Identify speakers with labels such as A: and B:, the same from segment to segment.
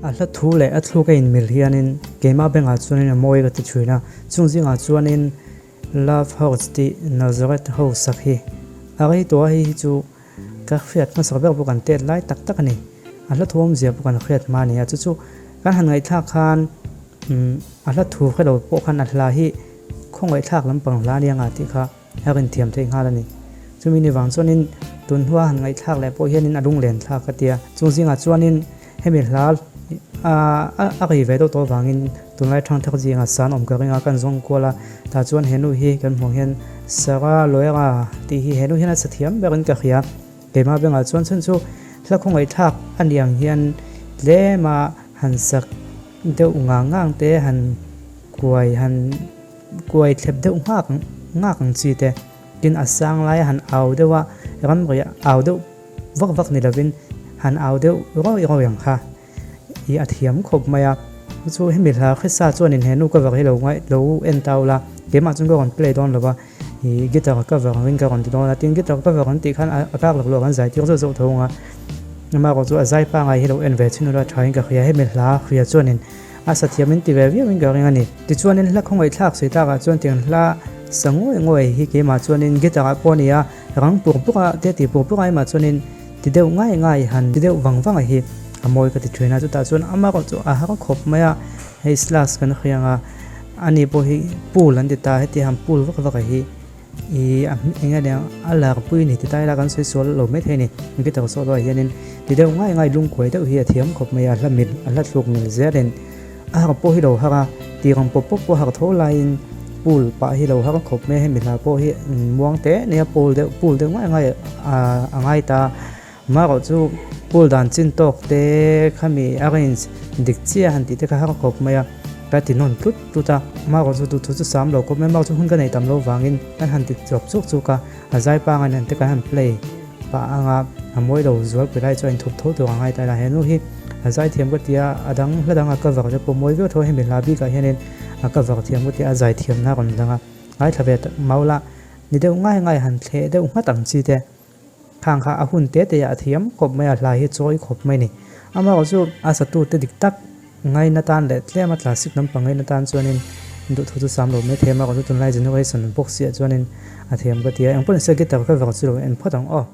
A: A hla thu leh a thluk a inmil hianin keimah bengah chuanin a mawi ka ti thin a, chung zingah chuanin Love Hurts tih Nazareth ho sak hi a rei tawh a, hei hi chu ka hriat hmasak ber pawh kan tet lai tak tak a ni. A hla thu awmzia pawh kan hriat hma a ni a, chu chu kan han ngaihthlak khan a hla thu hre lo pawh khan a hla hi khawngaihthlak lampang hla ania nga tih kha a rinthiam theih nghal a ni. Chumi ni vang chuanin tun hnua han ngaihthlak leh pawh hianin a lunglen thlak ka tia. Chung zingah chuanin hemi hla a ri ve deuh tawh avangin tunlai thangthar zingah san awm ka ring a, kan zawng kual a. Tah chuan he nu hi kan hmuh ang hian Sarah Loera tih hi he nu hian a sa thiam berin ka hria. Keimah bengah chuan chhan chu hla khawngaihthlak a ni ang hian tlema han sak deuh ngang ngang te han kuai han Kuai thlep deuh nghak nghak ang chi te. Tin a sang lai a han au deuh a, ramri au deuh vak vak ni lovin han au deuh rawi rawi ang kha i a thiam khawp mai a. Chu hemi hla Krista chuanin he nu cover hi lo ngaih lo en ta ula, keimah chuan ka rawn play dawn lova, i guitar cover angin ka rawn ti dawn a. Tin guitar cover an tih khan a kak lak lawk an zai tir zauh zauh tho ang a, amaherawh chu a zai pangai hi lo en ve chhin ula thain ka hria. Hemi hla hria chuanin A sa thiam in ti ve viau in ka ring a ni. Tichuanin hla khawngaih thlak sawi takah chuan tiang hla sa ngawi ngawi hi keimah chuanin guitar ah pawh a ni a, rang pur pur a te ti pur pur a imah chuanin ti deuh ngai ngai han ti deuh vang vang a hi a mawi ka ti thin a, chutah chuan ama erawh chu a har khawp mai a, hei slash kan hriang a, ani pawh hi pool an ti ta, heti han pool vak vak a hi. I a eng a nia a lar pui ni ti ta ila kan sawi sual lo mai thei a ni. Guitar solo ah hianin ti deuh ngai ngai lungkuai deuh hi a thiam khawp mai a, hla mil a hla thluk mil zelin a har pawh hi lo har a, tirang pawp pawp pawh har tho laiin pool pah hi lo har khawp mai a, hemi hla pawh hi muang teh nia pool deuh pool deuh ngai ngai a ngai ta. Amaherawh chu pool dan chin tawk te khami arrange dik chiah han tih te kha har khawp mai a. Ka ti nawn tlut tlut a, Mark chu duhthu chu sam lo khawp mai, Mark chu hun ka nei tam lo vangin kan han ti chawp chuk chuk a, a zai pangai nen te kan han play pah ang a, a mawi lo zual pui lai chu a inthup tho tur a ngai ta ila, he nu hi a zai thiam ka ti a, a dang hla dang a cover te pawh mawi viau tho a, hemi hla bikah hianin a cover thiam ka ti a, a zai thiamna a rawn lang a, ngaithla ve mau la ni deuh ngai ngai han thleh deuh nghat ang chi te. Khang kha a hun te te ah a thiam khawp mai a, hla hi chawi khawp mai a ni. Amaherawh chu a satu te dik tak ngaina tan leh tlem a classic lampang ngaina tan chuanin duhthu chu sam lo mai thei a, amaherawh chu tunlai generation bawk si ah chuanin a thiam ka ti a, engpawh nise guitar cover chu lo en phawt ang aw.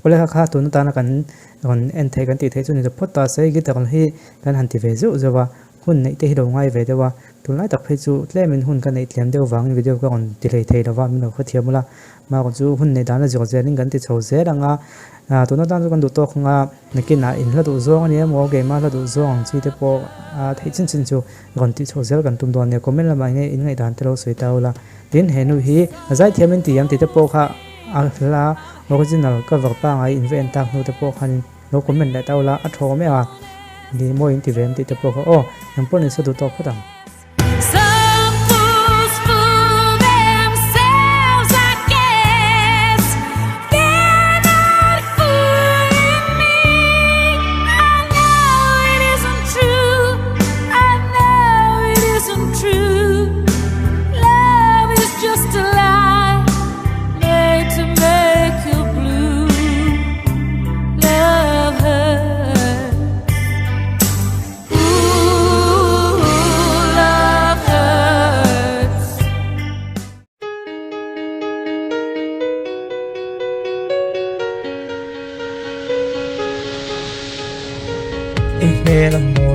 A: Awle kha kha tun atana kan rawn en theih kan tih theih chu ni ta phawt ta se guitar hi kan han ti ve zeuh zeuh a, hun neih te hi lo ngai ve deuh a, tunlai tak phei chu tlemin hun ka neih tlem deuh vangin video ka rawn ti hlei thei lova min lo hrethiam ula, mahrawh chu hun neih dana zir zelin kan ti chho zel ang a, tun atan chu kan duh tawk ang a, nakinah in hla duh zawng a ni emaw keimah hla duh zawng ang chi te pawh a theih chin chin chu rawn tih chho zel kan tum dawn a nia, comment lamah enge in ngaihdan te lo sawi ta ula, tin he nu hi zaithiam in ti ang tih te pawh kha a hla original cover pangai in va en tak hnu te pawh khanin lo comment leh ta ula a thaw mek a ni mawi in ti ve em tih te pawh kha aw engpawh ni se duh tawk phawt ang. I hmel a mawi.